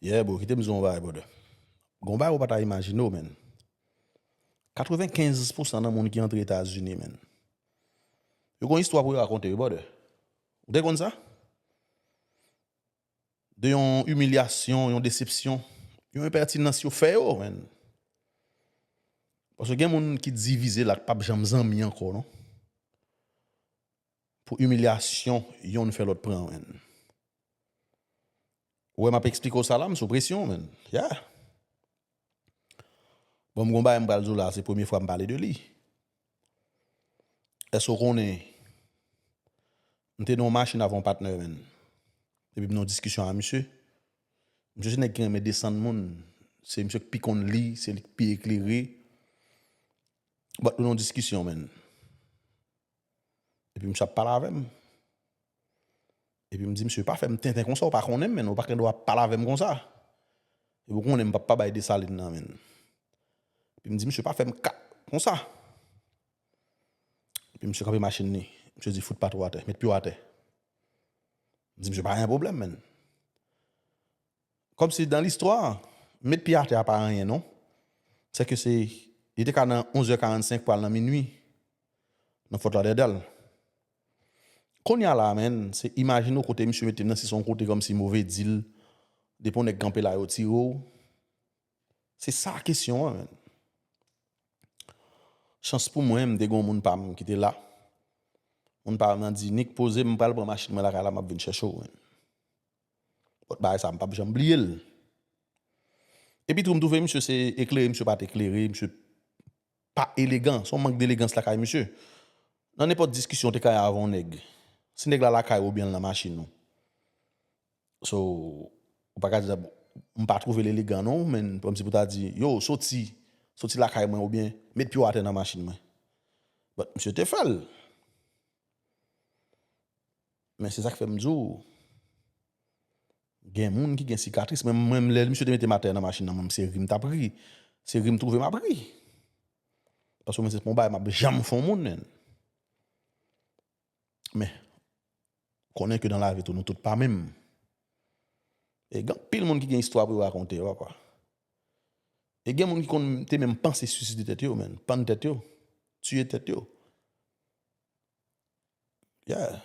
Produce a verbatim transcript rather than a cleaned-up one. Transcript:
Yeah, bro, kite m di w yon bagay, brother. Gon bagay ou pa ta imajine w, man. Katrevenkenz pousan nan moun ki antre Etazini, man, yo gon istwa pou yo rakonte, wi, brother. Ou te konn sa? De yon imilyasyon, yon desepsyon, yon enpètinans yo fè yo, man. Paske gen moun ki divize la, k p ap janm zanmi ankò, non. Pou imilyasyon yonn fè lòt pran, man. Ou wè m ap eksplike w sa la, m sou presyon, man. Yeah. Bon, m gon bagay m pral di w la, se premye fwa m pale de li. Èske w konnen, m te nan yon machin avè yon patnè, man. Epi m nan yon diskisyon a misye. Misye se nèg ki renmen desann moun. Se misye k pi konn li, se li k pi eklere. But nou nan yon diskisyon, man. Epi misye ap pale avè m. Epi m di, "Misye, pa fè m tenten konsa, ou pa konnen m, man, ou pa gen dwa ap pale avè m konsa. Epi ou konnen m p ap pa bay Desalin nan, man." Epi m di, "Misye, pa fè m kat konsa." Epi misye kanpe machin li. Misye di, "Fout patwon atè, met pye w atè." M di, "Misye, pa gen pwoblèm, man." Kòmsi dan listwa, met pye atè a pa anyen, non. Sèke se, li te ka nan onz è karannsenk pral nan minui, nan Fort Lauderdale. Kounye a la, man, se imajine w kote misye mete m nan, si se yon kote kòmsi move dil, depi yon nèg kanpe la, yo tire w. Se sa kesyon an, man. Chans pou mwen, m te gen yon moun pa m ki te la. Moun pa m nan di, "Nick, poze, m pral pran machin mwen lakay la, m ap vin chèche w, man." But bagay sa, m p ap janm bliye l. Epi tou, m twouve misye se eklere, misye pa t eklere, misye pa elegan. Se yon mank delegans lakay misye. Nan nenpòt diskisyon, w te ka avè yon nèg. Si nèg la lakay ou oubyen l nan machin ou. So, ou pa ka di, "M pa twouve l elegan non," men kòmsi pou ta di, "Yo, soti, soti lakay mwen," oubyen, "Met pye w atè nan machin mwen." But misye te fè l. Men se sa k fè m di w, gen moun ki gen sikatris. Men mwen, lè misye te mete m atè nan machin nan, mwen, se ri m t ap ri. Se ri m twouve m ap ri. Paske mwen, se pa yon bagay m ap janm fè yon moun, men. Men, konnen ke nan lavi tou, nou tout pa menm. E gen anpil moun ki gen istwa pou yo rakonte, papa. E gen moun ki konn te menm panse siside tèt yo, men. Pann tèt yo. Tiye tèt yo. Yeah.